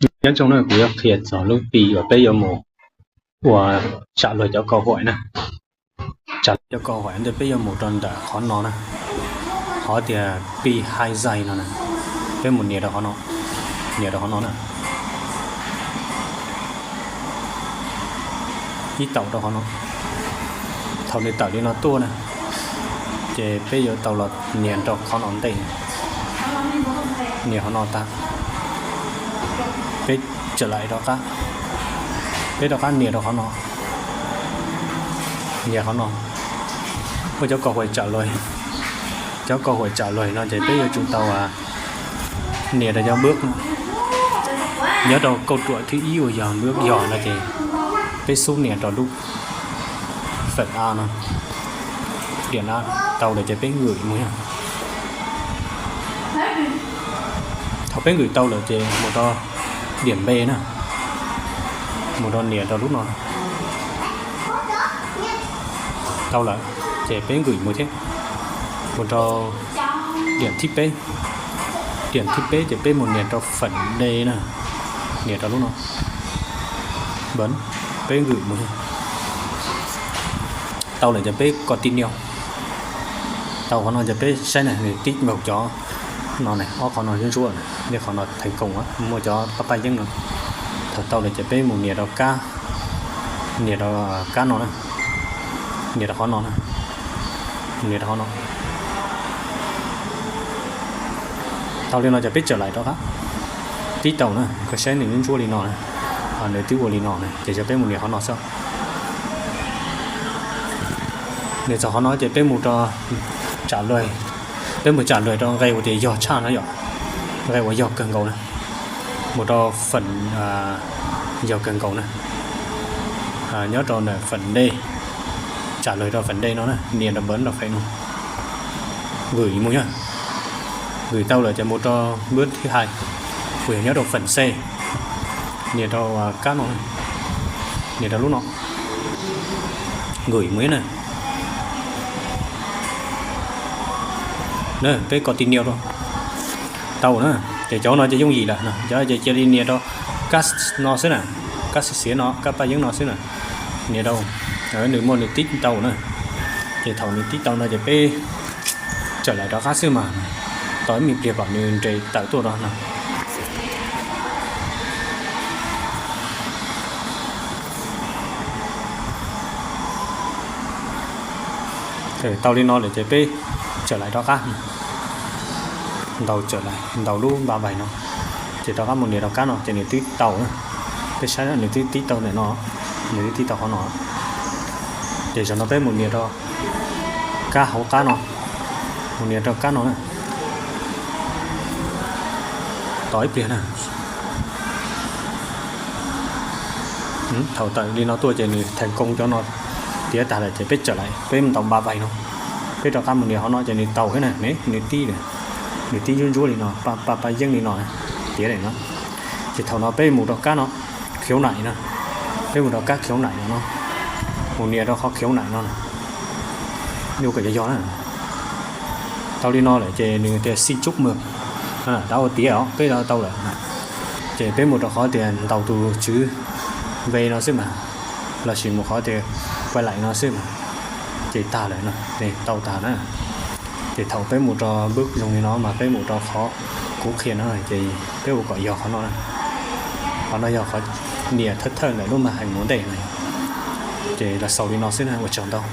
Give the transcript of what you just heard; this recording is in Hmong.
Nyob zoo na, kuv yuav qhia txog lub Pi uas peb yuav mus ua tsam luag cov kauj huam na. Tsam luag cov kauj huam ntawd peb yuav mus rau ntawm qhov no na, qhov tias Pi Hai Zais no na. Peb mus nias rau qhov no, nias rau qhov no na. Ib taus rau qhov no. Thaum nws tawm li no tuaj na, ces peb yuav tau los nias rau qhov no ntej. Nias qhov no tag, peb tsa laim rov qab, peb rov qab nias rau qhov no. Nias qhov no, ua cov kauj huam tsam luag, cov kauj huam tsam luag no ces peb yuav tsum tau nias rau cov npawb. Nyob rau kauj ruam thib ib uas yog npawb yog no ces peb xub nias rau lub feem A no, diam A tau lawm ces peb ngwm mus yog. Thaum peb ngwm tau lawm ces mus rau diam B na, mus rau nias rau lub no. Tau lawm ces peb ngwm mus thiab, mus rau diam thib peb. Diam thib peb ces peb mus nias rau feem D na, nias rau lub no. Npawb, peb ngwm mus. Tau lawm ces peb continue. Tau qhov no ces peb saib na, nws tib nkaus cov no na, ob qhov no ntsuab ntsuab, nej qhov no theej koom muaj cov paj paj yeeb no. Thaum tau lawm ces peb mus nias rau kab, nias rau kab no na, nias rau qhov no na, nias rau qhov no. Tau li no ces peb tsa laim rov qab. Tib tau na, koj saib nws ntsuab ntsuab li no na, nws twb ua li no na ces yog peb mus nias qhov no xwb. Nias txog qhov no ces peb mus rau tsam luag, peb mus tsam luag rau nqe uas tias yog tshaj no yom, nqe uas yog kawg nkaus na, mus rau feem yog kawg nkaus na. Nyob rau ntawm feem D, tsam luag rau feem D no na, nias rau npawb rau feem no. Ngwm mus yog, ngwm tau lawm ces mus rau npawb thib hais, uas yog nyob rau feem C, nias rau kab no, nias rau lub no, ngwm mus na. Peb continue rau. Tau na, ces cov no ces yooj yim lawm, cov ces cia li nias rau kab no xwb na, kab xiav xiav no, kab paj yeeb no xwb na, nias rau, nws muaj nws tib tau na. Ces thaum nws tib tau no ces peb tsa laim rov qab xwb mas, tos ib me pliag kom nws nres tawm tuaj rau no. Tau li no lawm ces peb tsa laim rov qab, ntaus tsa laim, ntaus lub npa vais no, ces rov qab mus nias rau kab no ces nws twb tau na. Peb saib nws twb tib tau ntawm no, nws twb tib tau qhov no. Ces zaum no peb mus nias rau kab hauv qab no, mus nias rau kab no na. Tos ib pliag na. Thaum tawm li no tuaj ces nws theej koom cov no tiav tag lawm ces peb tsa laim, peb mus ntaus npa vais no, peb rov qab mus nias qhov no ces nws tau thiab na, nws tib, nws tib ntsuab ntsuab li no, paj paj yeeb li no, tiav lawm no. Ces thaum no peb mus rau kab no, khiếu nảy no, peb mus rau kab khiếu nảy no, mus nias rau qhov khiếu nảy no, nws kom yog yog na. Tau li no lawm ces nws tias xin chúc mừng, rau tiav os, peb tau lawm. Ces peb mus rau qhov tias ntaus tus tswv ve no xwb mas, lossis mus qhov tias quay lại no xwb mas, ces tag lawm no, tau tag na. Ces thaum peb mus rau npawb zoo li no mas peb mus rau qhov kuv qhia no ces peb ua kom yog qhov no na. Qhov no yog qhov nias thawj thawj ntawm lub màn hình ua ntej no. Ces los xaus li no xwb na, ua tsaug ntau.